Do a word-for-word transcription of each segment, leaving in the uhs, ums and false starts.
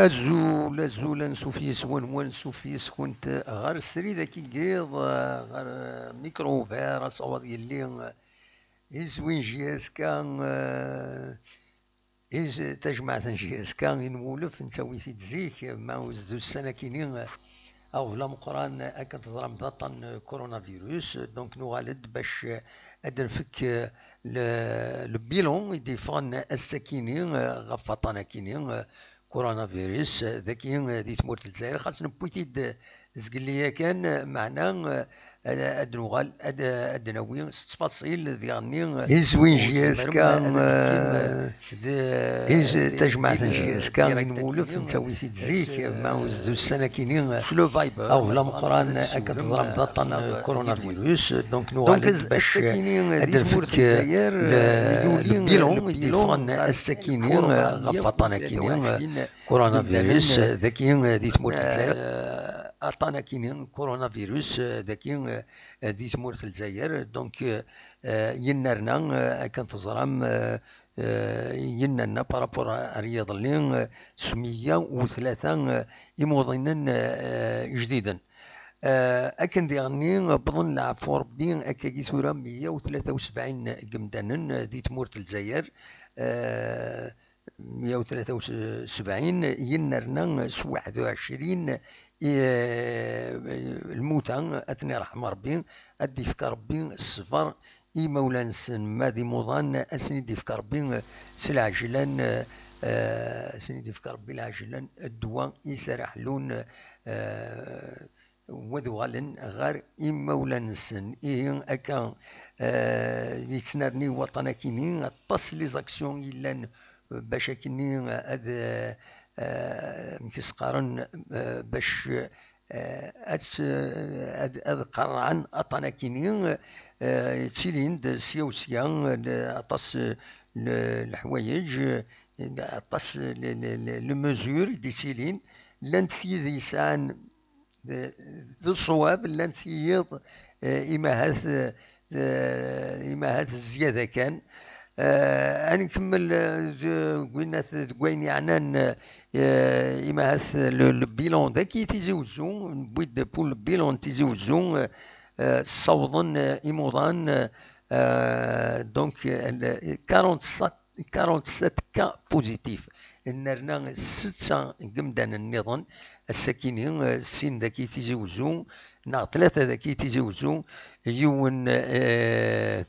Azul, azul, ansuf yes-wen, wansuf yes-kent ɣer srid-agi n yiḍ, ɣer Micro Ouvert, asawaḍ yelli, iswi n J S K, eh, is-, tajmaɛt n J S K i nwulef, nettawi-t-id zik, ma d ussan akini, eh, aɣbel ameqqran, akken teẓram d aṭṭan n coronavirus, donc nuɣal-d bac, eh, ad nfek, eh, le, le bilan i d-yeffɣen ass-akini, eh, ɣef waṭṭan akini, eh, coronavirus, eh, dagi, eh, di tmurt n Lezzayer, xas newwi-t-id, eh, zgelli yakan, eh, meɛna, eh, ad, ad nuɣal, ad, ad nawi s ttfaṣil diɣenni, eh, iswi n J S K, eh, is-, tajmaɛt n J S K i nwulef, nettawi-t-id zik, ma d ussan akini, eh, s le Viber, aɣbel ameqqran, akken teẓram d aṭṭan n coronavirus, donc nuɣal-d bac, eh, ad nfek, eh, le, le bilan i d-yeffɣen ass-akini, eh, ɣef waṭṭan akini, eh, coronavirus, eh, dagi, eh, di tmurt n Lezzayer. Eh, aṭṭan akini, coronavirus, eh, dagi, eh, di tmurt n Lezzayer. Donc, eh, eh, yennerna, eh, akken teẓram, eh, eh, yennerna par rapport ar yiḍelli, eh, s meyya u tlata, eh, imuḍinen, eh, ijdiden. Eh, akken diɣenni, wwḍen leɛfu Rebbi, akkagi tura meyya u tlata u sebɛin n yemdanen, eh, di tmurt n Lezzayer. Eh, meyya u tlata u sebɛin, yennerna s waḥed u ɛecrin, eh, lmuta, ad ten-iṛḥem Rebbi, ad d-ifk Rebbi ṣṣber i imawlan-nsen, ma d imuḍan, ad sen-id-ifk Rebbi s lɛejlan, eh, ad sen-id-ifk Rebbi lɛejlan ddwa i s ara ḥlun, eh, wad uɣalen ɣer imawlan-nsen. Ihi akka, eh, yettnerni waṭṭan akini, aṭas les actions yellan, eh, bac akkenni, eh, ad, eh, eh, amek i s-qqaren, eh, bac, eh, ad, ad, ad qarɛen aṭṭan akini, eh, ttilin-d sya u sya, eh, aṭas, eh, n leḥwayeǧ, eh, aṭas n le, le, le, le mesure i d-ittilin, llant tid yesɛan d, d ṣṣwab, llant tiyiḍ, eh, imahat, eh, imahat zzyada kan. Eh, ad nkemmel, eh, deg winat, deg wayen yeɛnan, eh, imahat le, le bilan dagi Tizi Wezzu, newwi-d pour le bilan n Tizi Wezzu, eh, eh, ssawḍen, eh, imuḍan, eh, donc, eh, le, quarante-sept quarante-sept cas positifs. Nerna setta n yemdanen nniḍen, ass-akini, eh, sin dagi Tizi Wezzu, neɣ tlata dagi Tizi Wezzu, yiwen, eh,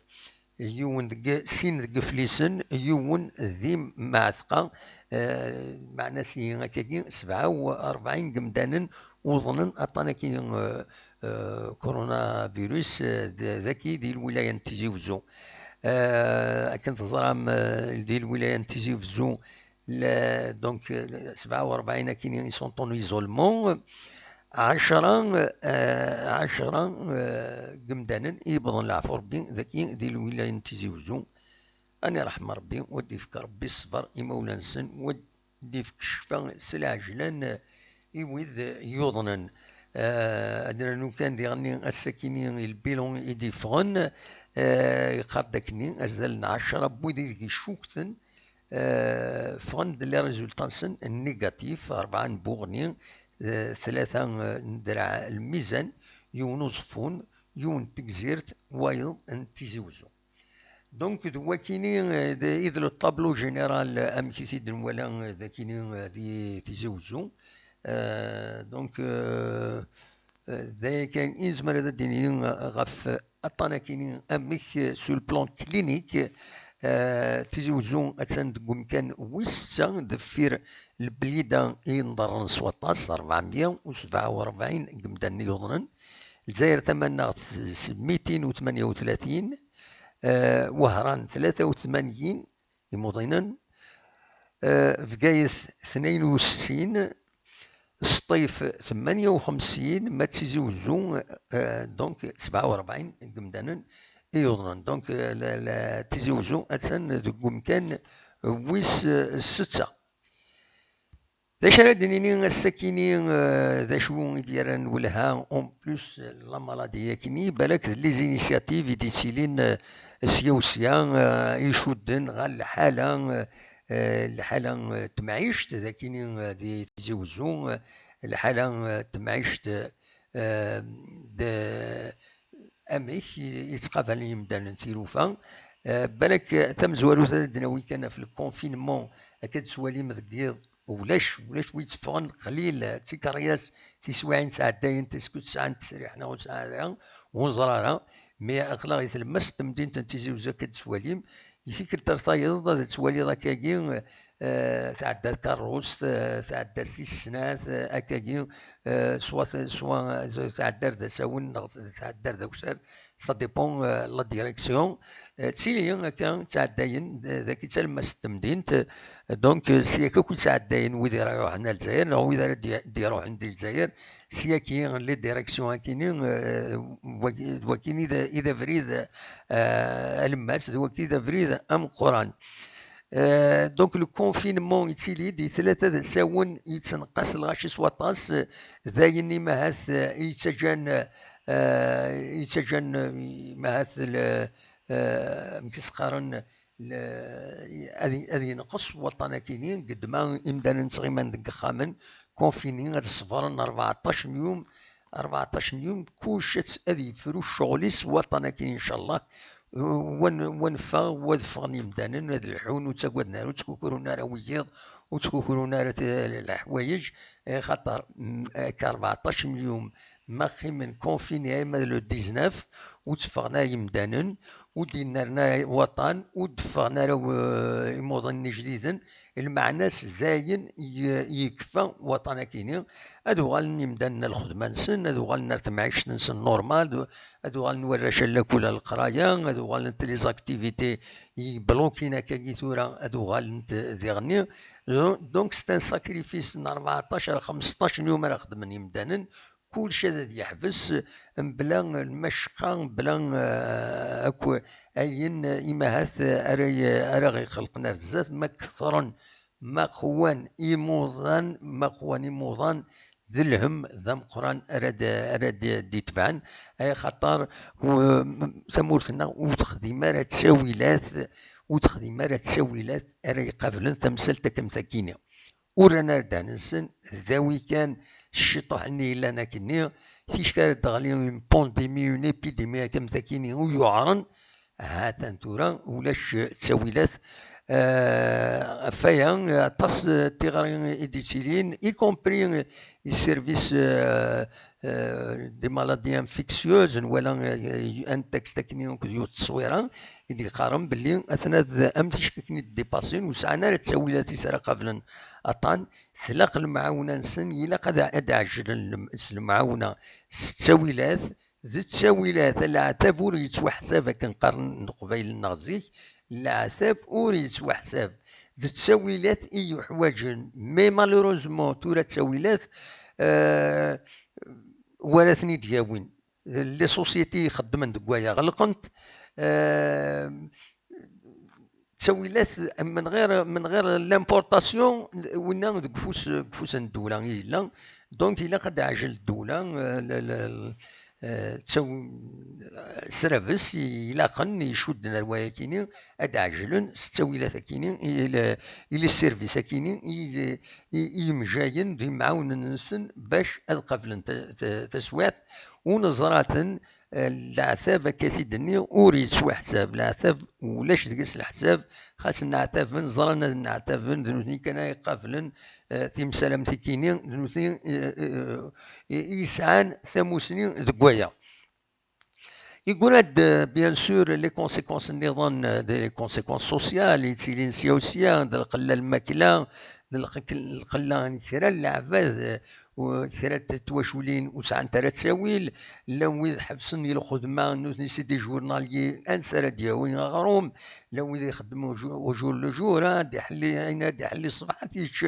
yiwen deg, sin deg Iflisen, yiwen di Mɛatqa, eh, meɛna s-, akkagi sebɛa u rebɛin n yemdanen uḍnen aṭṭan-agi, eh, eh, coronavirus, eh, d-, dagi di lwilaya n Tizi Wezzu. Eh, akken teẓram, eh, di lwilaya n Tizi Wezzu, la, donc, eh, sebɛa u rebɛin akini i sont en isolement, ɛecra, eh, ɛecra, eh, n yemdanen i yewwḍen leɛfu Rebbi dagi di lwilaya n Tizi Wezzu. Ad iṛḥem Rebbi, u ad d-ifk Rebbi ṣṣber i imawlan-nsen, u ad d-ifk ccfa s lɛejlan i wid yuḍnen. Eh, ad nernu kan diɣenni ass-akini i lbilan i d-yeffɣen, eh, yeqqar-d akkenni azal n ɛecra n wid ideg iccukten, eh, ffɣen-d les résultats-nsen négatifs, rebɛa n Buɣni, eh, tlata, eh, n Draɛ Lmizan, yiwen Uẓeffun, yiwen n Tegzirt, wayeḍ n Tizi Wezzu. Donc, d wakini, eh, d, i d le tableau général, eh, amek i t-id-nwala, eh, d akini, eh, di Tizi Wezzu. Eh, donc, eh, eh, d aya kan i nezmer ad d-nini, eh, ɣef aṭṭan akini amek, eh, sur le plan clinique, eh, Tizi Wezzu attan deg umkan wis setta deffir Leblida i nḍerren s waṭas, rebɛemya u sebɛa u rebɛin n yemdanen i yuḍnen. Lezzayer Tamannaɣt s mitin u tmanya u tlatin, eh, Wehran tlata u tmanyin imuḍinen, eh, Bgayet tnayen u settin, Sṭif tmanya u xemsin, ma d Tizi Wezzu, eh, donc sebɛa u rebɛin n yemdanen i yuḍnen. Donc, eh, la, la, Tizi Wezzu attan deg umkan wis, eh, setta. D acu ara d-nini ass-akini, eh, d acu i d-yerran welha, en plus, la maladie akini, balak d les initiatives i d-yettilin, eh, sya u sya, eh, icudden ɣer lḥala, eh, eh, lḥala, eh, n temɛict, d akini, eh, di Tizi Wezzu, eh, lḥala, eh, n temɛict, eh, d, amek i, i ttqabalen yimdanen tilufa. Eh, balak tamezwarut ad d-nawi kan ɣef le confinement, akka d-tettwalim deg yiḍ, ulac, ulac wi yetteffɣen, qlil, d tikeryas, tiswiɛin sɛeddayent, est-ce que sɛant ttesriḥ neɣ ur sɛan ara, ur neẓri ara. Mais aql-aɣ i tlemmast n temdint n Tizi Wezzu akka d-tettwalim, i tikkelt ar tayeḍ ad twaliḍ akkagi, eh, tɛedda tkeṛṛust, eh, tɛedda tis snat, eh, akkagi, eh, swa, swa, eh, tɛedda ar d asawen neɣ tɛedda ar d akessar, ça dépend, eh, la direction. Eh, ttili akka ttɛeddayen, d, d akka i d talemmast n temdint. Eh, donc, eh, sya akk i ttɛeddayen wid ara iruḥen ar Lezzayer neɣ wid ara d-, d-iruḥen di Lezzayer, sya akki les directions akini, eh, wagi, d wakini i d, i d abrid, eh, alemmas, d waki i d abrid ameqqran. Eh, donc, le confinement yettili-d i tlata d asawen yettneqqas lɣaci s waṭas, eh, d ayen imahat, eh, yettaǧan, eh, yettaǧan, eh, imahat le, eh, amek i s-qqaren, le, ad, ad yenqes waṭṭan akini, gedma imdanen ttɣiman deg yexxamen, confinés, ad ṣebren rbeɛṭac n yum, rbeɛṭac n yum, kullec ad, ad yefru ccɣel-is waṭṭan akini, ncallah. Wa n-, wa neffeɣ, wa ad ffɣen yimdanen, ad lḥun, ur ttagaden ara, ur ttkukrun ara wiyiḍ, ur ttkukrun ara t-, leḥwayeǧ, eh, xaṭer, mm, akka rbeɛṭac n yum ma qqimen confinés arma d le dix-neuf, ur tteffɣen ara yimdanen, ur d-yennerna ara waṭṭan, ur d-ffɣen ara, eh, imuḍinen ijdiden, lmeɛna-s dayen y-, yekfa waṭṭan akini, ad uɣalen yimdanen ar lxedma-nsen, ad uɣalen ar temɛict-nsen normal, ad uɣalen warrac ar lakul ar leqraya, ad uɣalent les activités yeblukin akkagi tura, ad uɣalent diɣenni. Donc, c'est un sacrifice n rbeɛṭac ar xmesṭac n yum ara xedmen yimdanen, kullec ad, ad yeḥbes, mebla lmacqa, mebla, eh, akk ayen imahat ara y-, ara ɣ-ixelqen ar zdat, ma ketren, ma qwan imuḍan, ma qwan imuḍan, d lhem d ameqqran ara d-, ara d-, d-itebɛen, ay xaṭer, u-, m-, tamurt-nneɣ ur texdim ara ttawilat, ur texdim ara ttawilat ara iqablen tamsalt akken takini. Ur rran ara ddehn-nsen, d dawi kan, cciṭuḥ-nni yellan akkenni, ticki ara d-teɣli une pandémie, une épidémie akken takini, ur yuɛren, ha-t-an tura, ulac ttawilat. Eh, ɣef waya, aṭas n tiɣri i d-yettilin, y compris les services, eh, eh, des maladies infectieuses, nwala, eh, un texte akkenni akked yiwet n tteswira i d-yeqqaren belli atna d am ticki akken i d-dépassé, ur sɛan ara ttawilat-is ara qablen aṭan, tlaq lemɛawna-nsen, ilaq ad, ad ɛejlen lem-, s lemɛawna, s ttawilat, d ttawilat, leɛtab ur yettwaḥsab akken qqaren Leqbayel-nneɣ zik, leɛtab ur yettwaḥsab, d ttawilat i yuḥwaǧen, mais malheureusement tura ttawilat, euh, wara ten-id-yawin. Les sociétés ixeddmen deg waya ɣelqent. Euh, ttawilat, من غير, من غير l'importation, winna deg ufus, deg ufus n ddula i yella. Donc, ilaq ad d-ɛjel ddula, eh, la, la, eh, ttaw-, s rabes ilaqen, icudden ar wayakini, ad d-ɛejlen s ttawilat akini, i, i, i les services akini, i, i, i yimejjayen d imɛawnen-nsen bac ad qablen ta-, ta-, taswiɛt, u neẓra-ten, eh, leɛtab akka t-id-nni ur yettwaḥsab, leɛtab ulac deg-s leḥsab, xas nneɛtaben, ẓran ad nneɛtaben, d nutni kan ay qablen, eh, timsal am tikini, d nutni, eh, eh, eh, i yesɛan tamusni deg waya. Yeggura-d, eh, bien sûr, les conséquences nniḍen, eh, des conséquences sociales, yettilin sya u sya, d lqella n lmakla, d lqek-, lqella n kra n leɛbad, eh, u kra n twaculin ur sɛant ara ttawil, llan wid ḥebsen i lxedma, nutni c'est des journaliers, ansi ara d-yawi aɣrum, llan wid ixeddmen au jour, au jour le jour, ah, ad iḥelli, ayen ad iḥelli ṣṣbeḥ, ad t-yečč,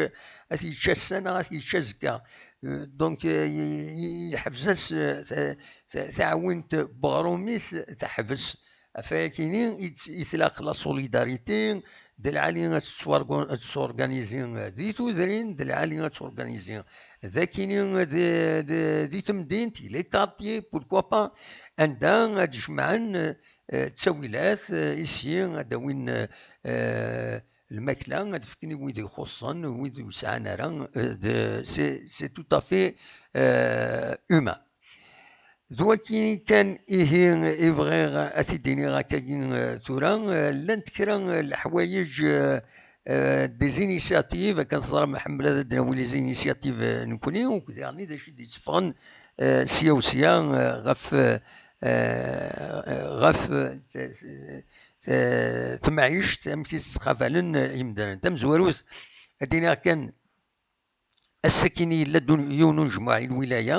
ad t-yečč ass-a neɣ ad t-yečč azekka. Euh, donc, euh, y-, y-, yeḥbes-as, euh, ta-, ta-, taɛwint n weɣrum-is, teḥbes. Ɣef wayakini i tt-, i tlaq la solidarité, d lɛali ad tettwargu-, ad tetturganizi di tudrin, d lɛali ad tetturganizi d akini di, di, di temdint, les quartiers, pourquoi pas, anda ad jemɛen, eh, ttawilat, eh, ici, ad d-awin, eh, lmakla ad fken i wid ixuṣṣen, wid ur sɛan ara, euh, de, c'est, c'est tout à fait, euh, humain. D waki kan ihi i bɣiɣ ad t-id-iniɣ akkagi, euh, tura, euh, llant kra, euh, leḥwayeǧ, euh, euh, des initiatives, akken teẓram, nḥemmel ad d-nawi les initiatives, euh, nekkni, u diɣen d acu i d-yetteffɣen, euh, sya u sya, euh, ɣef, euh, euh, ɣef, euh, t-, t-, temɛict, amek i tt-ttqabalen, euh, yimdanen. Tamezwarut, ad d-iniɣ kan, ass-akini yella-d un-, yiwen unejmuɛ i lwilaya,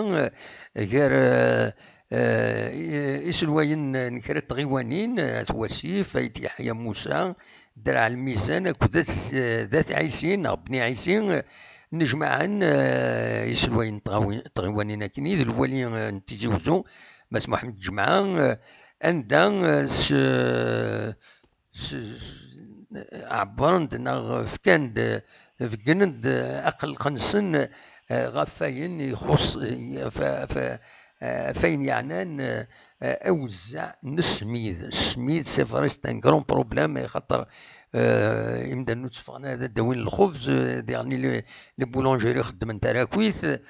eh, gar, eh, eh, i-, iselwayen n kra n tɣiwanin, eh, At Wasif, Ayt Yeḥya Musa, Draɛ Lmizan akked At, eh, d At Ɛisi neɣ Bni Ɛisi, eh, nnejmaɛen, eh, iselwayen n tɣawi-, n tɣiwanin akini d lwali, eh, n Tizi Uzzu, Mass Muḥemmed Ǧemɛa, eh, anda, eh, s-, s-, s-, ɛebbren-d neɣ fkan-d, beggnen-d aqelleq-nsen, eh, ɣef wayen ixuṣ, eh, ɣef, ɣef, eh, ɣef wayen yeɛnan, eh, awezzeɛ n ssmid. Ssmid, c'est vrai, c'est un grand problème, axaṭer, eh, imdanen ur tteffɣen ara ad d-awin lxubz, eh, diɣen les, les boulangeries xeddment tarakit.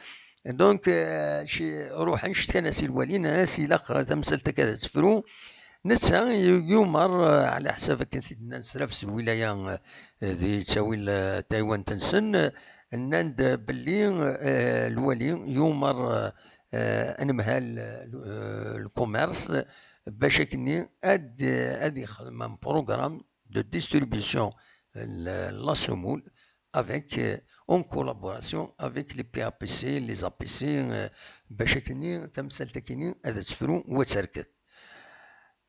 Donc, eh, ci-, ruḥen cetkan-as i lwali, nnan-as ilaq tamsalt akka ad tefru. Netta yu-, yumer, eh, ɛla ḥsab akken t-id-nnan srafes lwilaya, eh, di ttawil, eh, taywant-nsen, eh, nnan-d belli, eh, lwali yumer, eh, anemhal, eh, lkumers, bac akkenni ad, ad ixdem un programme de distribution, eh, la semoule avec, eh, en collaboration avec les P A P C, les A P C, eh, bac akkenni tamsalt akkenni ad tefru u ad terked.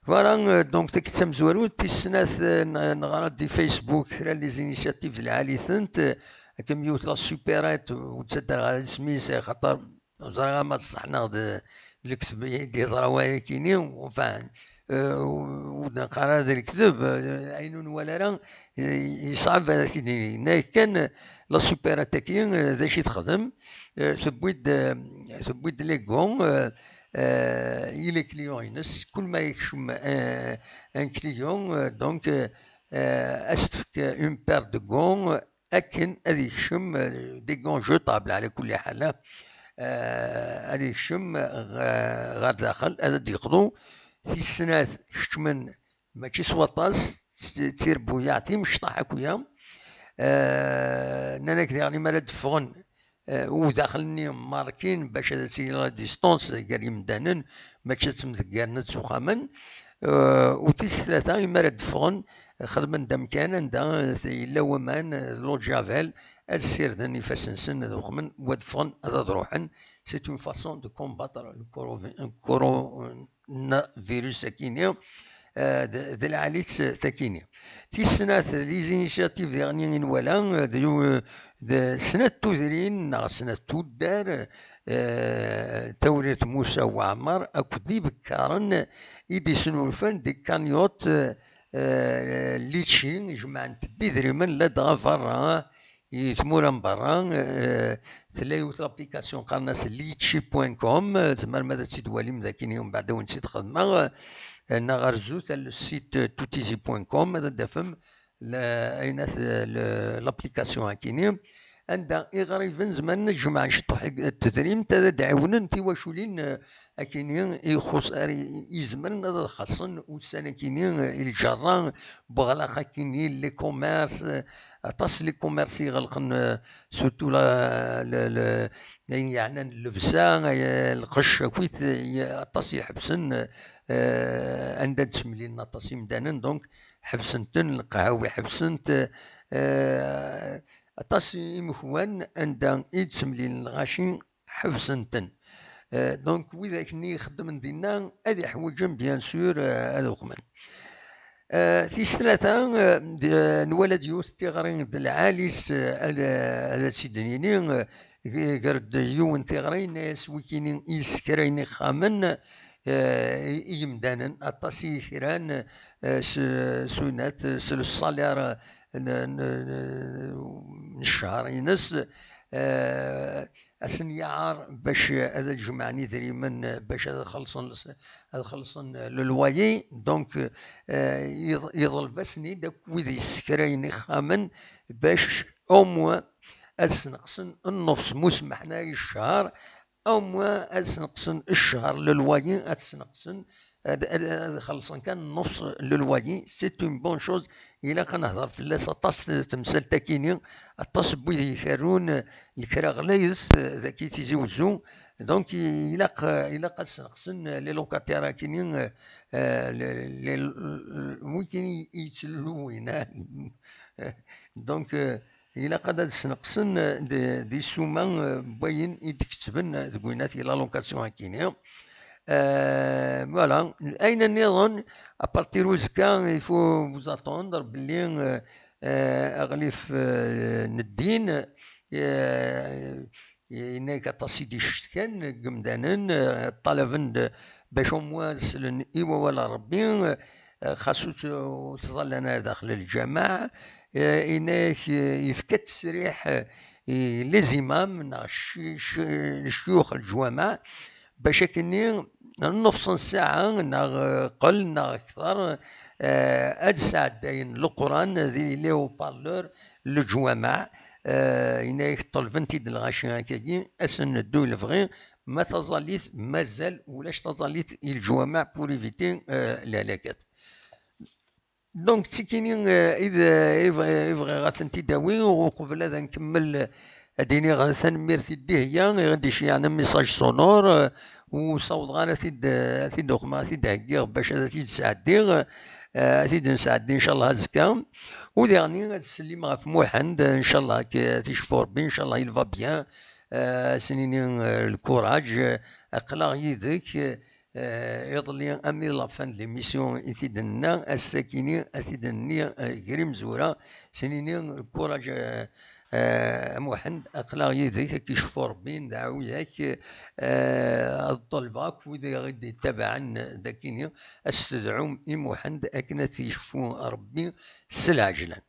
Voilà, euh, donc, takti tamezwarut, tis snat, euh, n-, neɣra-d di Facebook kra n les initiatives d lɛali-tent, euh, akken yiwet la supérette, ur ttaddareɣ ara isem-is, axaṭer ur ẓriɣ ama d ṣṣeḥ neɣ d, d lekdeb i d-yeḍra wayakini, enfin, euh, ur d-neqqar ara d lekdeb, euh, ayen ur nwala ara, euh, yeṣɛeb ad t-id-nini. Nnan kan, euh, la supérette-agi, euh, d acu i texdem, euh, tewwi-d, euh, tewwi-d les gants, euh, euh, i les clients-ines, kul ma yekcem, euh, un client, euh, donc, euh, euh, ad s-tefk une paire de gants, euh, akken ad yekcem, euh, des gants jetables, ɛla kulli ḥal, euh, ad yekcem ɣ-, ɣer daxel, ad d-yeqḍu. Tis snat, kecmen mačči s waṭas, d, d tirebbuyaɛ timecṭaḥ akk-ya. Euh, nnan-ak diɣen imi ara d-ffɣen, euh, udaxel-nni markin bac ad tili la distance gar yimdanen, mačči ad ttemdeggaren ad ttuxamen. Euh, u tis tlata, imi ara d-ffɣen, xedmen-d amkan anda, euh, yella waman, euh, l'eau de javel, ad ssirden ifassen-nsen, ad uxmen, u ad ffɣen, ad, ad ruḥen. C'est une façon de combattre le coro-, le coronavirus akini, euh, d, d lɛali-tt takini. Tis snat, les initiatives diɣen i nwala, euh, d, d snat tudrin neɣ snat tuddar, euh, Tawrirt Musa Waɛmer akked d ibekkaren i d-isnulfan des cagnottes, euh, litchi, jemɛent-d idrimen ladɣa berra, i tmura n berra, euh, tella yiwet l'application qqaren-as litchi point com, euh, tzemrem ad tt-id-twalim d akini, umbeɛd ad wen-tt-id-xedmeɣ, euh, neɣ rrezut ar le site toutizi point com, ad d-tafem la-, ayen at-, le-, l'application akini, anda iɣriben zemren ad jemɛen ciṭuḥ n tedrimt, ad d-ɛiwnen tiwaculin, euh, akini ixuṣ-, ar i-, izemren ad xaṣṣen ussan akini, euh, i lǧerra, buɣlaq akini, les commerces, euh, aṭas les commerces i ɣelqen, euh, surtout la, le, le, ayen yeɛnan llebsa, euh, lqecc akkit, euh, aṭas i ḥebsen, euh, anda d-ttemlilen aṭas imdanen, donc ḥebsen-ten, lqahawi ḥebsen-t, euh, aṭas imekwan anda i d-ttemlilen lɣaci ḥebsen-ten. Euh, donc, widak-nni ixeddmen dinna ad iḥwiǧen, bien sûr, euh, ad uxmen. Euh, tis tlata, euh, d-, nwala-d yiwet tiɣri d lɛali-s, euh, ad, ad tt-id-nini, euh, g-, ger-d yiwen tiɣri, yenna-yas wikini yessekrayen ixxamen, euh, i, i yimdanen, aṭas i yekran, euh, s, s winat, s le salaire, euh, n, n, n, n ccher-ines, euh, ad sen-yaɛer bac ad jemɛen idrimen bac ad xellṣen, ad xellṣen le loyer. Donc, euh, yeḍ-, yeḍleb-asen-id akk wid yessekrayen ixxamen bac au moins ad sneqsen nnefs, mu smaḥen-aɣ i ccher, au moins ad sneqsen ccher le loyer, ad sneqsen, ad, ad, ad xellṣen kan nnefs le loyer. C'est une bonne chose. Ilaq ad nehder fell-as aṭas t-, temsalt-akini, aṭas n wid ikerrun lekra ɣlayet, eh, dagi Tizi Wezzu. Donc, i-, ilaq, eh, ilaq ad sneqsen les locataires-akini, eh, eh, les, les, wikini i yettlewwin, eh. Donc, eh, ilaq ad, ad sneqsen, eh, di, di ssuma, eh, n wayen i d-ketben, eh, deg winat i l'allocation-akini. Eh, voilà. Ayen nniḍen, à partir uzekka, il faut vous attendre belli, eh, eh, aɣlif, eh, n ddin, eh, yenna-k aṭas i d-icetkan deg yemdanen, eh, ṭṭalaben-d bac au moins ad slen i wawal n Rebbi, eh, xas ur t-, ur ttẓallan ara daxel lǧameɛ, eh, yenna-k, eh, yefka ttesriḥ, eh, i les imams neɣ cci-, cci-, ccuyux n leǧwameɛ, bac akkenni nnefṣ n ssaɛa neɣ, eh, qel neɣ akteṛ, eh, ad sɛeddayen Leqran di les haut-parleurs n leǧwameɛ, eh, yenna-k ṭelben-t-id lɣaci akkagi, ad sen-neddu i lebɣi, ma taẓallit mazal ulac taẓallit i leǧwameɛ pour éviter, eh, lehlakat. Donc, d tikini, eh, i d, i bɣ-, i bɣiɣ ad tent-id-awiɣ, uqbel ad nkemmel, ad d-iniɣ tanemmirt i Dihya, i ɣ-d-iceyyɛen message sonore, eh, ur ssawḍeɣ ara ad t-id, ad t-id-uxmeɣ, ad t-id-heggiɣ bac ad t-id-sɛeddiɣ, eh, ad t-id-nesɛeddi, ncallah, azekka. U diɣen ad ssellimeɣ ɣef Muḥend, ncallah, k-, ad t-icfu Rebbi, ncallah, il va bien, eh, ad s-nini, eh, lkuraj, eh, aql-aɣ yid-k, eh, iḍelli, ami la fin de l'émission i t-id-nenna, ass-akini ad t-id-nni, eh, gar imezwura, s-nini lkuraj, eh, eh, a Muḥend, aql-aɣ yid-k, ad k-icfu Rebbi, ndɛu-yak, eh, ad ṭṭelbeɣ akk wid i ɣ-d-ittabaɛen dakini, ad s-tedɛum i Muḥend akken ad t-yecfu Rebbi s lɛejlan.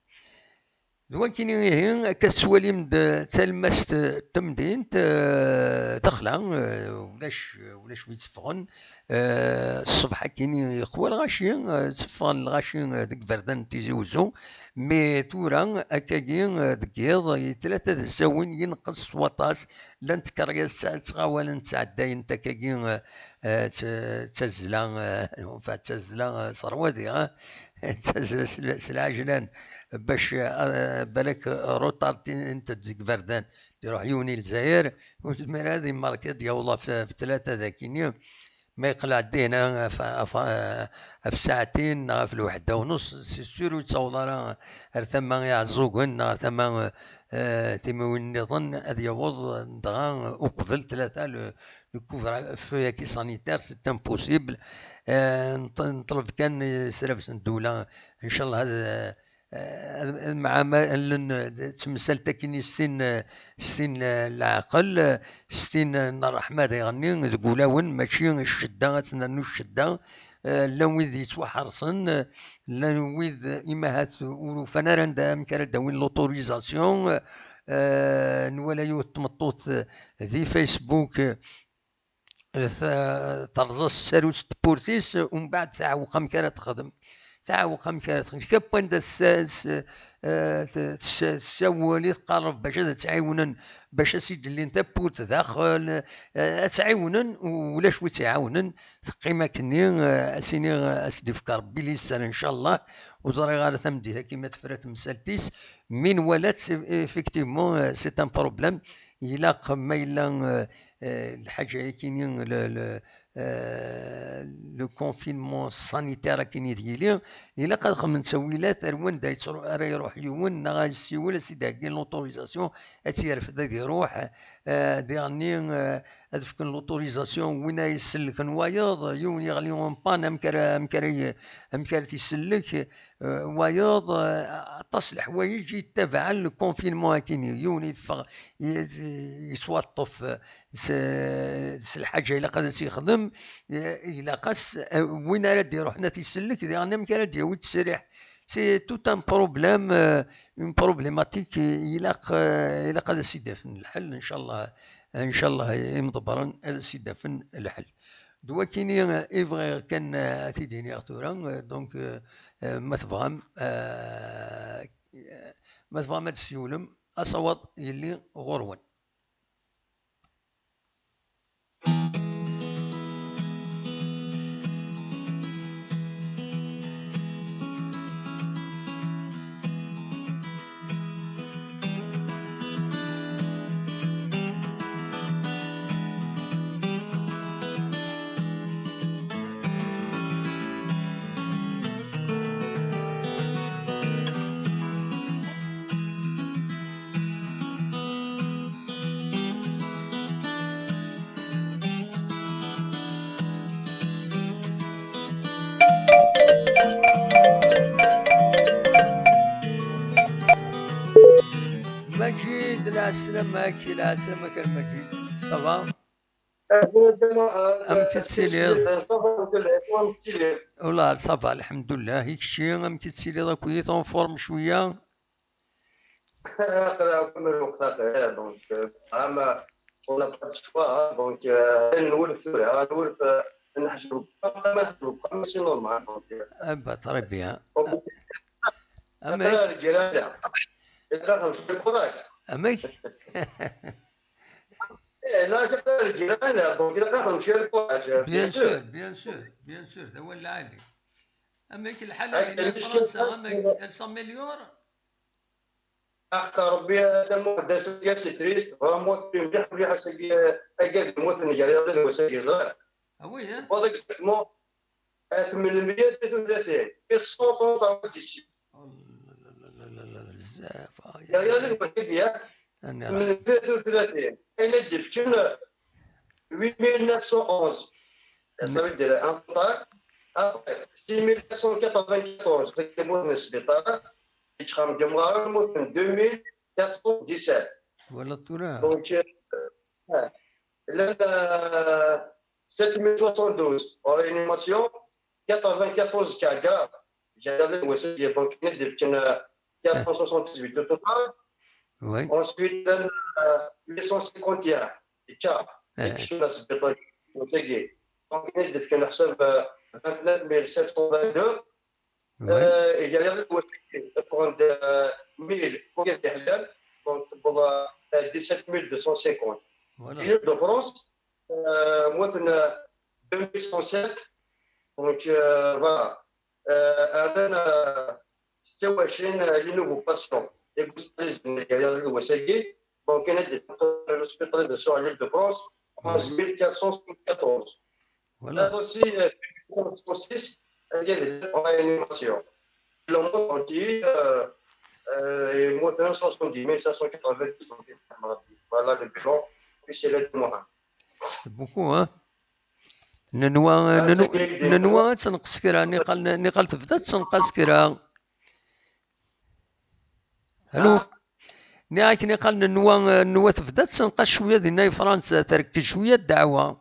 D wakini ihi, akka tettwalim d talmast n temdint, eh, daxla, eh, ulac, ulac wi tteffɣen. Eh, ṣṣbeḥ akini yeqwa lɣaci, eh, tteffɣen lɣaci, eh, deg iberdan n Tizi Wezzu, mi tura akkagi, eh, deg yiḍ, i tlata d ssawin yenqes s waṭas, llant tkeryas ttɣawalent ttɛeddayent akkagi, eh, eh, tt-, d tazzla, eh, enfin, d tazzla, eh, s rrwaḍi, eh, d tazzla s l-, s lɛejlan, bac, eh, balak retardent deg iberdan, d-iruḥ yiwen i Lezzayer, ur yezmir ad imerki ad yaweḍ ɣef, ɣef tlata dakini, ma yeqleɛ-d dihna ɣef, ɣef, ɣef saɛtin neɣ ɣef lweḥda u nuṣ, c'est sûr ur yettaweḍ ara ar tama Iɛeẓẓugen neɣ ar tama, eh, timiwin nniḍen, ad yaweḍ dɣa uqbel tlata, le, le couvre-feu-agi sanitaire, c'est impossible. Eh, nṭ-, nṭleb kan, eh, s rrabes n ddula, ncallah ad, eh, ad, ad mɛamalen, eh, d temsalt akkin s tin, eh, s tin, eh, leɛqel, eh, s tin, eh, n ṛṛeḥma diɣenni deg wulawen, mačči ccedda, ad tennernu ccedda. Eh, llan wid yettwaḥerṣen, eh, llan wid, eh, imahat ur ufan ara anda, amek ara d-awin l'autorisation. Eh, nwala yiwet tmeṭṭut, eh, di Facebook, eh, t-, terẓa s tsarut n tewwurt-is, umbeɛd teɛweq amek ara texdem. Teɛweq amek ara texdem. Kap wanda tessa-, s-, eh, t-, tessa-, tessawel i tqerreb bac ad tt-ɛiwnen, bac ad s-id-llin tawwurt daxel, eh, ad tt-ɛiwnen, u-, ulac wi tt-iɛawnen, teqqim akkenni, eh, ad s-iniɣ, eh, ad s-d-ifk Rebbi liser, ncallah. Ur ẓriɣ ara tameddit-agi ma tefra temsalt-is, mi nwala-tt, effectivement, eh, c'est un problème. Ilaq ma yella, eh, eh, lḥaǧa-yakini, le, le, eh, le confinement sanitaire akkin i d-yili, ilaq ad xedmen ttawilat ar wanda yettru-, ara iruḥ yiwen, neɣ ad yessiwel, ad s-id-heggin l'autorisation, ad tt-yerfed ad iruḥ. Eh, diɣenni, eh, ad fken l'autorisation win ay isellken wayeḍ, yiwen yeɣli en panne, amek ara, amek ara y-, amek ara t-isellek, eh, wayeḍ, eh, aṭas n leḥwayeǧ yettabaɛen le confinement akkin, yiwen yeffeɣ, y-, yettwaṭṭef, eh, s, s lḥaǧa ilaq ad tt-yexdem, eh, ilaq-as, eh, win ara d-iruḥen ad t-isellek, diɣen amek ara d-yawi ttesriḥ. C'est tout un problème, euh, une problématique, eh, ilaq, eh, ilaq ad as-id-afen lḥel, ncallah, Ncallah imḍebbren ad s-id-afen lḥel. D wakini i bɣiɣ kan ad t-id-iniɣ tura, donc, euh, ma tebɣam, euh, ma tebɣam ad d-tsiwlem, asawaḍ yelli ɣur-wen. Maǧid, lɛeslama-k, lɛeslama-k a Maǧid, ça va? Amek i tettiliḍ? Ça va, ça va, amek i tettiliḍ? Ula ça va, lḥemdullah. I kečči, amek i tettiliḍ akkit, en forme cwiya? Aql-aɣ akk am lweqt axir, donc, euh, ama on n'a pas de choix, hein, donc, euh, ad nwulef tura, ad nwulef, euh, ad neḥjeb, ama neḥjeb, ama c'est normal, donc, euh, Ah bah, très bien. Donc, amek? Aql-aɣ lgirana. Ilaq ad nefk lkuṛaj. Amek? Eh, là, aql-aɣ lgirana, donc ilaq ad nefk lkuṛaj, bien sûr, bien sûr, bien sûr, d awal lɛali. Amek lḥal dinna di Fransa, amek, elle s'améliore? Aḥeqqa Rebbi, a Muḥend, ass-agi c'est triste, vraiment triste mliḥ, mliḥ ass-agi, agad yemmuten gar iḍ d wass-agi, ẓriɣ. Ah oui, hein? Tewweḍ exactement ar tmenmya tlatin u tlatin, et cent trente d'ici. Bzzaf, ah, gar iḍ d wass-agi, ah. Tmenmya tlatin u tlatin. Ayen i d-yefken huit mille neuf cent onze. Ça veut dire un total. Après, six mille quatre cent quatre-vingt-quatorze, deg tmurt n sbiṭar, yettxam deg umɣar, mmuten deux mille quatre cent dix-sept. Voilà tura. Donc, euh, euh, llan, euh, sept mille soixante-douze en réanimation, quatre-vingt-quatorze cas graves. J'ai regardé, ouais, c'est bien, donc, il y a des, euh, quatre cent soixante-dix-huit au total. Oui. Ensuite, llan, euh, huit cent cinquante et un cas. Donc, il y a des, euh, vingt-neuf mille sept cent vingt-deux. Oui. Euh, et il y a les, euh, mille, donc, pour, euh, dix-sept mille deux cent cinquante. Voilà. L'Île-de-France, euh, moi, on a deux mille cent sept. Donc, euh, voilà. Euh, un, euh, c'était aussi, euh, les nouveaux patients. Les hospitalisations, il y a les nouveaux, ça y est. Donc, il y a des hospitalisations à l'Île-de-France, onze mille quatre cent soixante-quatorze. Voilà. Là aussi, euh, huit cent soixante-six, il y a des en réanimation. Le monde entier, euh, euh, est mort de soixante-dix mille cinq cent quatre-vingt-dix. Voilà le bilan officiel de Mohamed. C'est beaucoup, hein? Nenwa, ah, nenwa, nenwa ad tenqes kra, niqal, niqal tebda ad tenqas kra. Alo? Ah. Nniɣ-ak niqal nenwa, nenwa tebda ad tenqas cwiya dinna i Fransa, terkez cwiya ddeɛwa.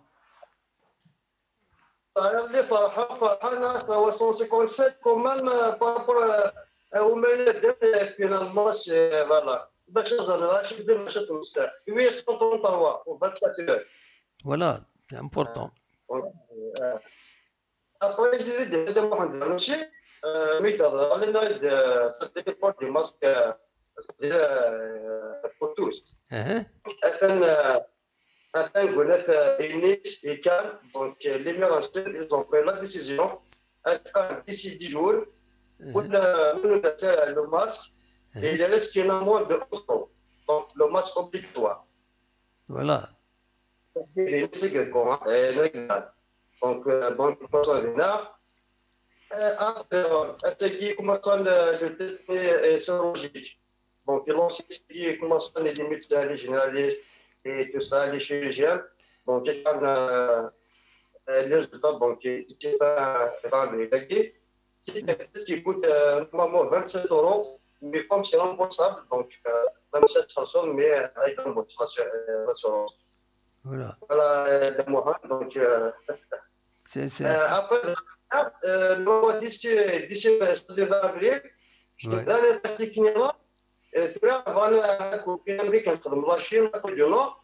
Ferḥeɣ, ferḥeɣ, ferḥeɣ, neɣ cent cinquante-sept quand même, euh, par rapport à, à, au Moyen-Âge, finalement, c'est, voilà. Bac ad ẓren, Rachid, bac ad tmesleḍ. Huit cent trente-trois, au vingt-quatre heures. Voilà, c'est important. Euh, euh, après, je disais, de, de Mohamed aussi, euh, mais dans le, euh, ça dépend du masque, euh, c'est-à-dire, euh, pour tous. Uh-huh. Atan, euh, atan, atan, euh, Nice et Cannes, donc, euh, les meilleurs ensuite, ils ont pris la décision, euh, d'ici dix jours, pour, euh, nous, nous, euh, le masque, et il reste qu'il y en a moins de onze ans. Donc, le masque obligatoire. Voilà. Donc, euh, donc, euh, après, euh, attaquer comment ça, le, le test, euh, sérologique. Donc, ils ont expliqué comment ça, les limites, euh, les généralistes et tout ça, les chirurgiens. Donc, il y a, euh, euh, les résultats, donc, euh, c'est pas, c'est pas le, c'est un test qui coûte, euh, normalement vingt-sept euros, mais comme c'est remboursable, donc, euh, vingt-sept personnes, mais, euh, avec remboursement, euh, l'assurance. Voilà. Voilà, euh, de Mohamed, donc, euh, c'est, c'est, euh, c'est après, euh, normalement, d'ici, d'ici, euh, ça devrait arriver. Je te donne un petit client. Euh, tu vois, voilà, un côté américain, comme la Chine, un peu du Nord.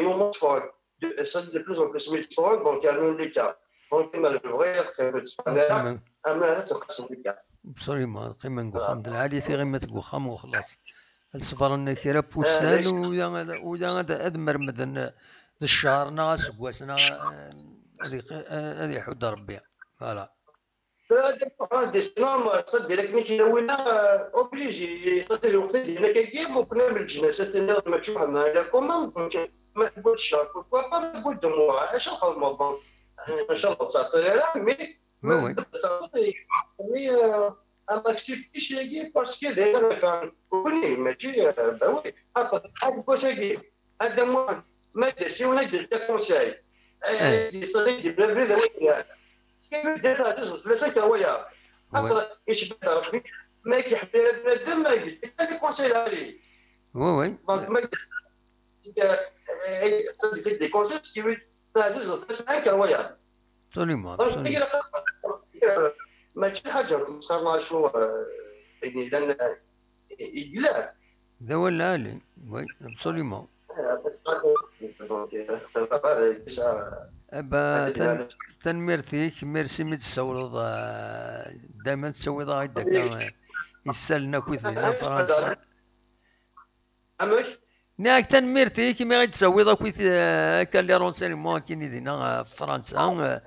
du moment ffɣen, de, ça, de plus en plus mi d-ffɣen, donc rnun les cas. Donc, ma bɣiɣ ad qqimen ttfeɣ ara, ama ad tt-nqasem les cas. Absolument, ad qqimen deg uxxam d lɛali tiɣimat deg uxxam u xlaṣ. Ad ṣebren kra n wussan, uya ad, uya ad, ad mermden d ccher neɣ aseggas neɣ, eh, ad iq-, eh, ad iḥudd Rebbi. Voilà. Tura ad iruḥ ad d-isnam, c'est-à-dire akken i k-yawin, euh, obligé, c'est-à-dire lweqt i d-yenna kagi, muqel am lǧnas, ad tiniḍ mačči weḥd-neɣ, la commune, donc, ma tewwi-d ccher, pourquoi pas, ma tewwi-d deux mois, acu ad txedmeḍ, donc, euh, inchallah ur ttɛeṭṭil ara, mais, oui, oui, mais, euh, am accepté cci-agi, parce que d ayen ara nefɛen nekkni, mačči, euh, bah oui, xaṭer, aseggas-agi, Adamwan, ma d-as yiwen ad d-yefk conseil, eh, ad d-yesɣi d-yebna abrid d ayen yelhan. Skabir d ayen tɛzizeḍ fell-as akka wayeḍ. Xaṭer icebbeḥ-d Rebbi, ma ak-iḥemmel bnadem, ad d-yefk les conseils lɛali. Oui, oui. Donc, ma d-yesɣi des conseils, skabir d ayen tɛzizeḍ fell-as akka wayeḍ. Absolument, donc, absolument. Mačči d lḥaǧa n tmesxer neɣ acu, eh, ayen yellan, eh, yellan. D awal lɛali, oui, absolument. Eh, donc, eh, ça va, eh, ça, eh ben, ça, tan-, tanemmirt-ik, merci mi d-tessawleḍ, eh, dayma tettawiḍ-aɣ-d akka, eh, isallen akkit dinna n Fransa. Amek? Nniɣ-ak tanemmirt-ik imi i d-tawiḍ akkit, eh, akka les renseignements akkin i dinna, eh, f Fransa, eh,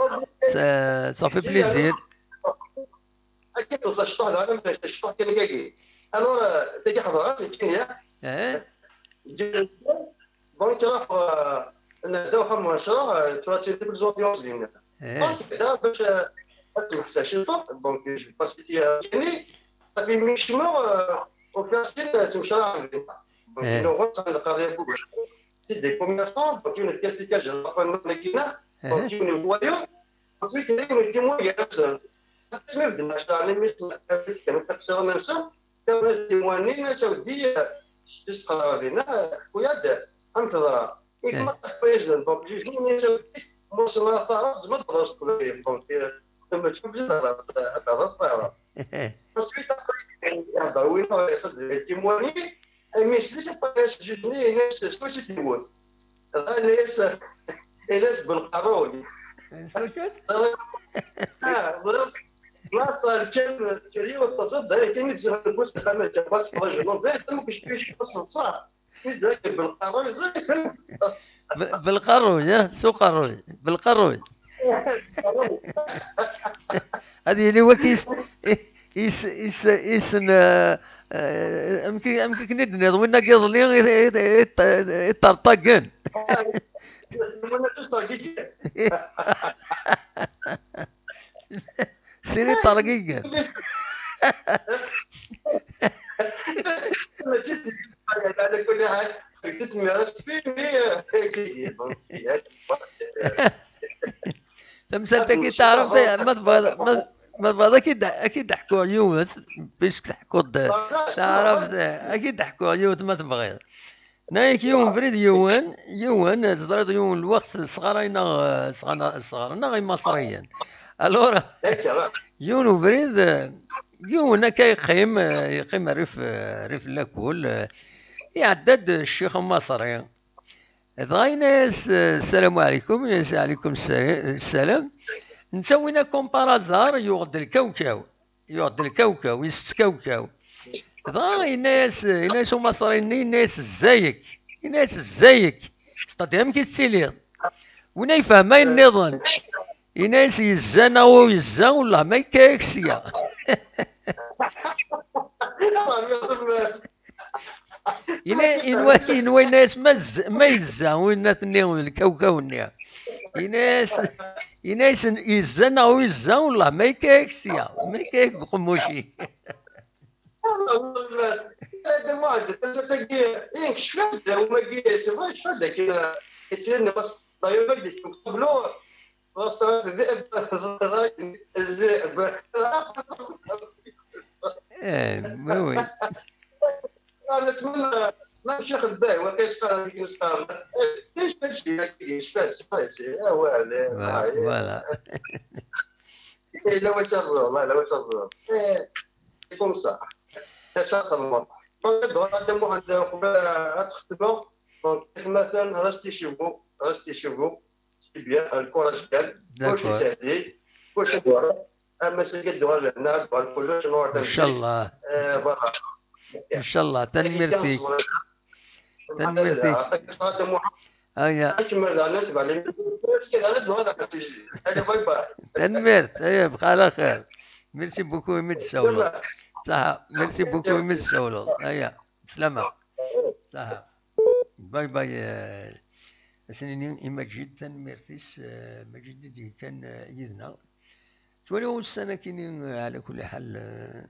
ça, ça fait plaisir. Akka teẓẓa cṭuḥ daɣen, am cṭuḥ kan akkagi. Alors, euh, tagi ḥeḍreɣ-as nekkini, ah. Eh? Donc, ruḥ, euh, nehda uxxam n ɛecṛa, euh, tura ttili plus ambiance dinna. Eh. Donc, da bac, euh, ad temḥes ciṭuḥ, donc, je vais pas citer, euh, nekkini, ça fait mi kecmeɣ, euh, ufiɣ sin, euh, ttmecraɛen dinna. Donc, eh, nuɣen sɛan lqaḍi n Bugaṭu. C'est des commerçants, donc, yiwen yefka-as tikajin ɣef waman-agi-nneɣ, donc, eh, yiwen yewwi wayeḍ. Ensuite, yiwen yettimwa gar-asen. Asmi bedden ɛecṛa, almi s-, kan taqsiḍin-nsen, ttawin-d timwa-nni, as awdi, s-, s-, teqḍer dinna, ḥku-yad, am teḍra. I eh, kma teḥku-yasen, donc, juge-nni, as awdi, ma ur tessineḍ ara taɛrabt, tzemreḍ ad teḍreḍ s teqbaylit, donc, euh, mačči obligé ad teḍreḍ s, ad teḍreḍ s taɛrabt. Ensuite, après, ihedder winna, as-, timwa-nni, Amis, d acu, as juge-nni, yenna-as, s wacu i t-yewwet? Dɣa yenna-as, yenna-as belqerruy. S wacu? Ah, ẓriɣ, laṣel kan, kan yiwet taseḍ, d ayen kan i tzuxx deg wus, lxama d ǧabaṣ, d ajenub, d ayen kan, kečč, kečč, kečč, ṣṣeḥ. Is d akken belqerruy, ẓriɣ. B-, belqerruy, eh? S uqerruy. Belqerruy. Ad yili waki is-, is-, is-, isen, eh, eh, amek, amek akken i d-tenniḍ, winna n yiḍelli i, i, i, i ṭerṭagen. Sin iṭergigen. Mačči d, ala kulli ḥal, ur d-tmir asfilmi. Tamsalt-agi taɛrabt, ma tebɣiḍ, ma, ma tebɣiḍ ad k-id-, ad k-id-ḥkuɣ yiwet, puisque teḥkuḍ taɛrabt, ad k-id-ḥkuɣ yiwet ma tebɣiḍ. Nna-yak yiwen ubrid, yiwen, yiwen, teẓriḍ, yiwen lweqt sɣarayen-aɣ, sɣana-, sɣaren-aɣ Imaṣriyen. Alors, yiwen ubrid, yiwen akka yeqqim, yeqqim rrif, rrif n lakul, iɛedda-d ccix amaṣri. Dɣa yenna-yas, "Ssalamu ɛlikum." Yenna-yas, "Ɛlikum ssa-, ssalam." Netta winna, comme par hasard, yuɣ-d lkawkaw. Yuɣ-d lkawkaw, isett kawkaw. Dɣa yenna-yas, yenna-yas umaṣri-nni, yenna-yas, "Zzayek." Yenna-yas, "Zzayek." C'est-à-dire, amek i tettiliḍ? Winna yefhem ayen nniḍen. Yenna-yas, "Yezza neɣ ur yezza, wellah ma yekka-yak sya." Yenna, yenwa, yenwa yenna-yas, "Ma z-, ma yezza winna-ten-nni, lkawkaw-nni." Yenna-yas, yenna-yas, "Yezza neɣ ur yezza, wellah ma yekka-yak sya, ma yekka-yak deg uqemmuc-ik." Dda Muḥend, tagi, eh, kecfeɣ-d, wagi, c'est vrai, kecfeɣ-d akken, eh, yettili-d, d'ailleurs, ma d-yekcem tablu, ɣas ذئب، ذئب. Eh, oui, oui. Nesma, ma Ccix Lbay, waqil yesqar, amek i nesqar. Eh, ic-, ic-, ic-, ic-, ic-, ic-, awal, eh, voilà. Yella wacu ad ẓreḍ, yella wacu ad ẓreḍ. Eh, c'est comme ça. Acu ara xedmeḍ? Donc, Dda Muḥend, qbel ad txetmeḍ, donc, atmaten, restez chez vous, restez chez vous. C'est bien, le courage kan. D'accord. Kullec yesɛeddi, kullec ad yuɣal. Ama sagi ad d-tuɣal lehna, ad d-tuɣal kullec, nuɣal. Inchallah. Eh, voilà. Inchallah, tanemmirt-ik. Tanemmirt-ik. Aya. Ad nkemmel daɣen, ad tebɛen. Ad nuɣal ɣer tizli. Allez, bye bye. Tanemmirt, aya, bqa ɛla xir. Merci beaucoup imi d-tsawleḍ. Saha, merci beaucoup imi d-tsawleḍ. Aya, bslama. Saha. Bye bye, eh, ad s-nini i Maǧid, tanemmirt-is, eh, Maǧid i d-yekkan, eh, yid-neɣ. Ttwaliɣ ussan-akini, eh, ɛla kulli ḥal, eh,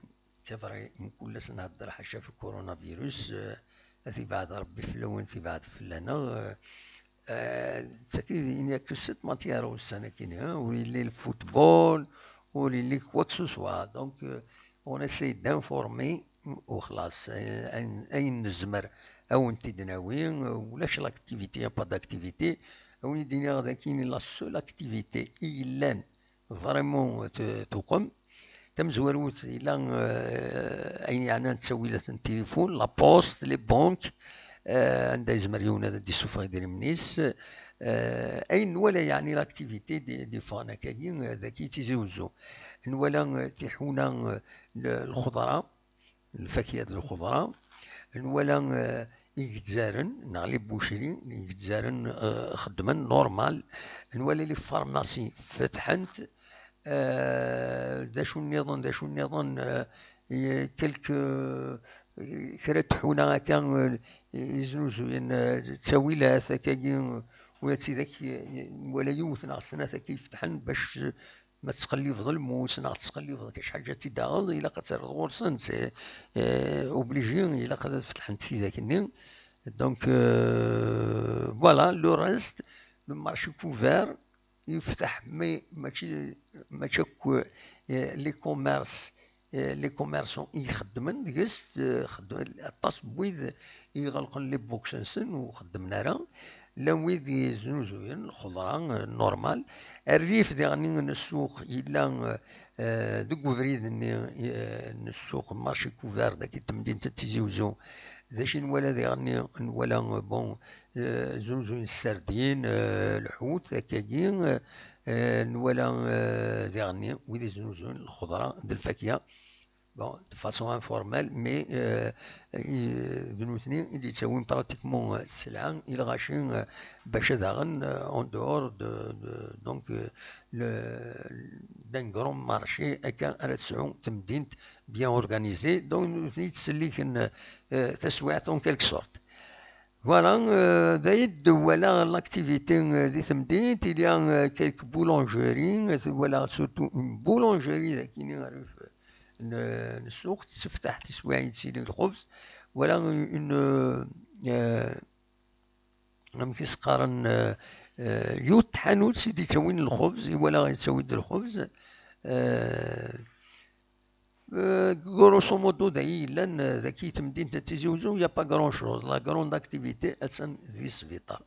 c'est vrai, mkul ass nhedder ḥaca f coronavirus, eh, ad t-ibɛed Rebbi fell-awen, tibɛed fell-aneɣ, eh, eh, d tagi, il n'y a que cette matière ussan-akini, hein, ur yelli le football, ur yelli quoi que ce soit. Donc, euh, on essaie d'informer, u xlaṣ, ayen, ayen nezmer ad wen-t-id-nawi, ulac l'activité, y a pas d'activité. Ad wen-id-iniɣ d akini la seule activité i yellan vraiment t-, tuqem. Tamezwarut, yella, euh, ayen yeɛnan ttawilat n tilifun, la poste, les banques, euh, anda yezmer yiwen ad d-issufeɣ idrimen-is. Euh, ayen nwala, yeɛni, l'activité d-, d-iffɣen akkagi, euh, dagi i Tizi Wezzu. Nwala, euh, tiḥuna, euh, n lxeḍra, lfakya d lxeḍra. Nwala, eh, igezzaren, neɣ les boucheries, igezzaren, eh, xeddmen normal. Nwala les pharmacies fetḥent. Eh, d acu nniḍen, d acu nniḍen, eh, quelques, kra n tḥuna akka, eh, iznuzuyen, eh, ttawilat, akkagi, eh, ula d tidak, eh, nwala yiwet neɣ snat akka ifetḥen bac, eh, ma tettqellibeḍ lmus neɣ tettqellibeḍ akka acḥal ad tt-id-taɣeḍ, ilaq ad terreḍ ɣur-sent, c'est, eh, obligé, ilaq ad fetḥent tidak-nni. Donc, euh, voilà, le reste, le marché couvert, yefteḥ, mais mačči, mačči akk, eh, les commerces, eh, les commerçants i ixeddmen deg-s, eh, xeddmen, aṭas n wid i iɣelqen les box-nsen ur xeddmen ara, llan wid yeznuzuyen lxeḍra, eh, normal. Rrif diɣen n ssuq yella, eh, deg ubrid-nni, eh, n ssuq, marché couvert, dagi n temdint n Tizi Uzzu. D acu i nwala diɣen? Nwala, bon, eh, znuzuyen ssardin, eh, lḥut, akkagi, eh, nwala, eh, diɣen wid iznuzuyen lxeḍra d lfakya. Bon, de façon informelle, mais, euh, i-, d nutni i d-yettawin pratiquement, euh, sselɛa i lɣaci, euh, bac ad aɣen, euh, en dehors de, de, donc, euh, le, d'un grand marché, akka ara tesɛu temdint bien organisée, donc nutni ttselliken, euh, taswiɛt en quelque sorte. Voilà, euh, d ayen d-walaɣ l'activité, euh, di temdint, il y a, euh, quelques boulangeries, euh, walaɣ surtout une boulangerie, d akini rrif n, n ssuq, tetteftaḥ tiswiɛin yettilin lxubz, wala une, euh, amek i s-qqaren, euh, euh, yiwet tḥanut i d-yettawin lxubz, i walaɣ yettawi-d lxubz. Euh, euh, grosso modo, d ayen yellan, euh, dagi temdint n Tizi Uzzu, il y a pas grand-chose. La grande activité, attan di sbiṭar.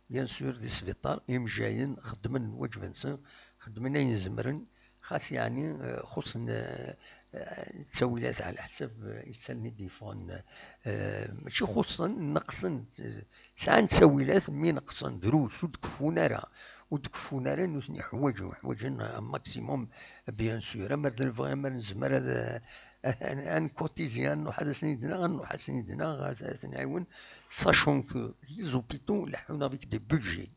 Bien sûr, di sbiṭar, imejjayen xeddmen lwaǧeb-nsen, xeddmen ayen zemren, xas yeɛni, eh, xuṣṣen, eh, eh, ttawilat ɛla ḥsab, eh, isfalen i d-yeffɣen, eh, mačči xuṣṣen, neqsen, eh, sɛan ttawilat, mi neqsen drus, ur d-keffun ara, ur d-keffun ara, nutni ḥwaǧen, ḥwaǧen un maximum, bien sûr, amer d lebɣi, amer nezmer ad, eh, ad, ad ncotiser, ad nruḥ ad asen-id-naɣ, ad nruḥ ad asen-id-naɣ, ad, ad ten-nɛiwen, sachant que les hôpitaux leḥḥun avec des budgets.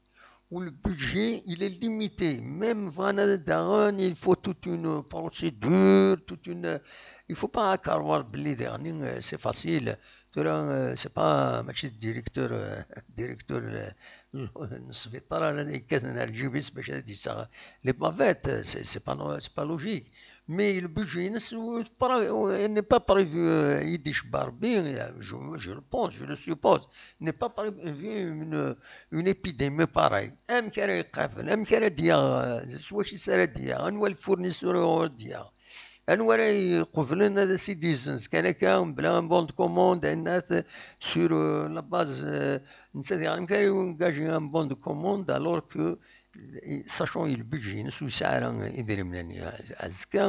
Où le budget, il est limité. Même bɣan ad d-aɣen, il faut toute une procédure, toute une, il faut pas croire belli diɣen, euh, c'est facile. Tura, euh, c'est pas, mačči d directeur, euh, directeur, euh, n sbiṭar ara yekkaten ar lǧib-is bac ad d-yettaɣ les bavettes, c'est, c'est pas no-, c'est pas logique. Mais le budget, il n'est pas prévu, euh, i d-icebba Rebbi, euh, je, je le pense, je le suppose, n'est pas prévu une, une épidémie pareille. Amek ara iqabel, amek ara d-yaɣ, euh, s wacu ara d-yaɣ, anwa le fournisseur ara d-yaɣ, anwa ara iqeblen ad as-id-yezzenz kan akka, mebla un bon de commande, ayen sur, euh, la base, euh, netta diɣen amek ara yungaji un bon de commande, alors que sachant le budget-ines ur yesɛi ara idrimen-nni. Azekka,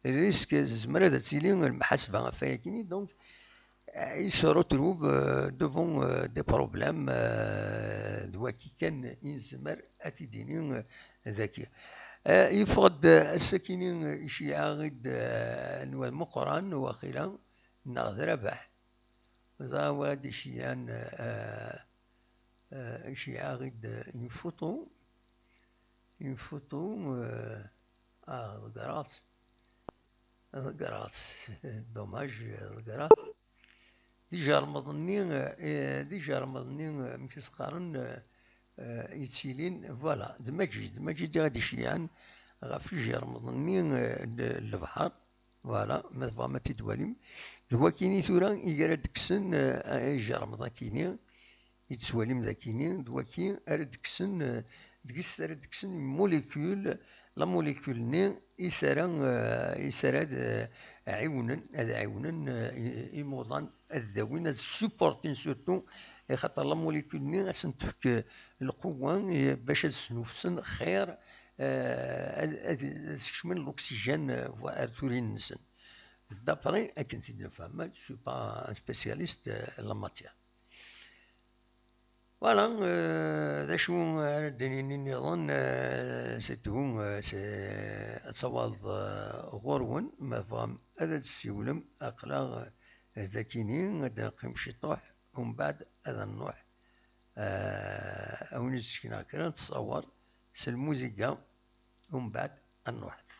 risque, tezmer ad tili lmuḥasba ɣef wayagi-nni, donc, euh, il se retrouve, euh, devant, euh, des problèmes, euh, d waki kan i nezmer ad t-id-nini, euh, dagi. Euh, yeffeɣ-d, euh, ass-akini, euh, iceyyeɛ-aɣ-id, euh, anwa d Meqqran, waqila, neɣ d Rabaḥ. Ẓra wa d-iceyyeɛen, euh, euh, iceyyeɛ-aɣ-id une photo, une photo, euh, ah, ḍeggreɣ-tt, ḍeggreɣ-tt, dommage, ḍeggreɣ-tt. D ijermeḍ-nni, euh, d ijermeḍ-nni, euh, amek i s-qqaren, euh, euh, yettilin, voilà, d Maǧid, d Maǧid i ɣ-d-iceyyeɛen ɣef ijermeḍ-nni, euh, n lebḥer. Voilà, ma tebɣam ad t-id-twalim. D wakini tura i ara d-kksen, eh, ijermeḍ akini, i tettwalim d akini, d waki ara d-kksen, eh, deg-s ara d-kksen molécule, la molécule-nni i s ara, eh, i s ara d, eh, ɛiwnen, ad ɛiwnen, eh, i-, imuḍan ad dawin, ad supportin surtout, axaṭer la molécule-nni ad sen-tefk, eh, lqewwa, eh, bac ad snufsen xir, eh, ad, ad, ad skecmen l'oxygène, eh, ar turin-nsen. D'après akken t-id-nefhem, je suis pas un spécialiste, euh, en la matière. Voilà, euh, d acu ara d-nini nniḍen, euh, c'est tout, euh, c'est, ad tawaḍ, euh, ɣur-wen, ma tebɣam ad d-tessiwlem, aql-aɣ, euh, dakini, ad neqqim ciṭuḥ, umbeɛd ad nruḥ, euh, a wen-d-sekneɣ kra n ttṣawer s lmuziga, umbeɛd ad nruḥet.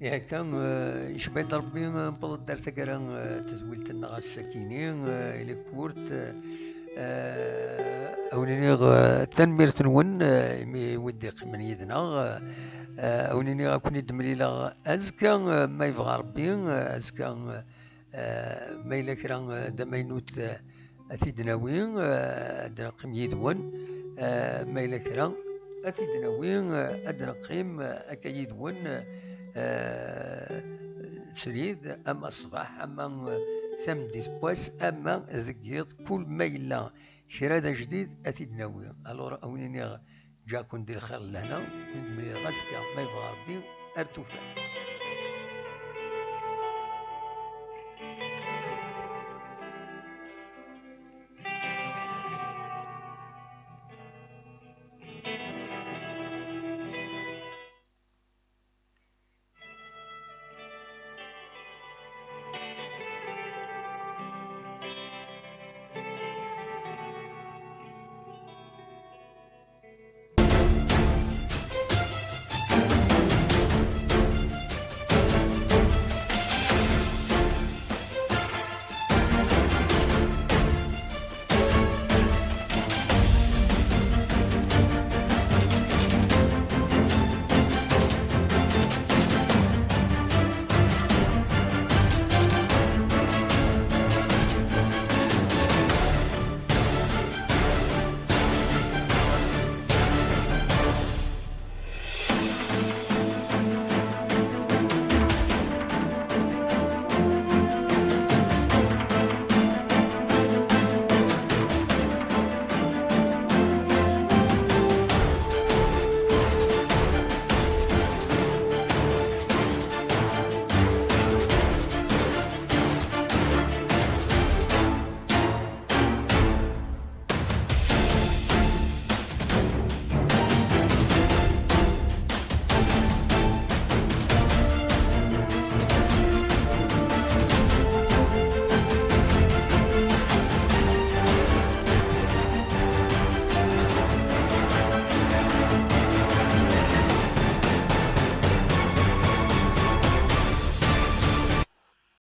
Ihi akka, eh, icba-d Ṛebbi, eh, newweḍ-d ar taggara, eh, n tedwilt-nneɣ ass-akini, eh, il est court, eh, eh, a wen-iniɣ, eh, tanemmirt-nwen, eh, imi wid d-iqqimen yid-neɣ, eh, eh, a wen-iniɣ a ken-id-mlileɣ azekka, eh, ma yebɣa Ṛebbi, eh, azekka, eh, eh, ma yella kra, eh, d amaynut, eh, ad t-id-nawi, eh, ad neqqim yid-wen, eh, ma yella kra, ad t-id-nawi, eh, ad neqqim, eh, akka yid-wen, eh, srid, ama ṣṣbeḥ, ama, eh, tameddit n wass, ama deg yiḍ, kul ma yella kra d ajdid, ad t-id-nawi. Alors, a wen-iniɣ, ǧǧaken di lxir d lehna, ur d-mlileɣ azekka, ma yebɣa Ṛebbi, ar tufat.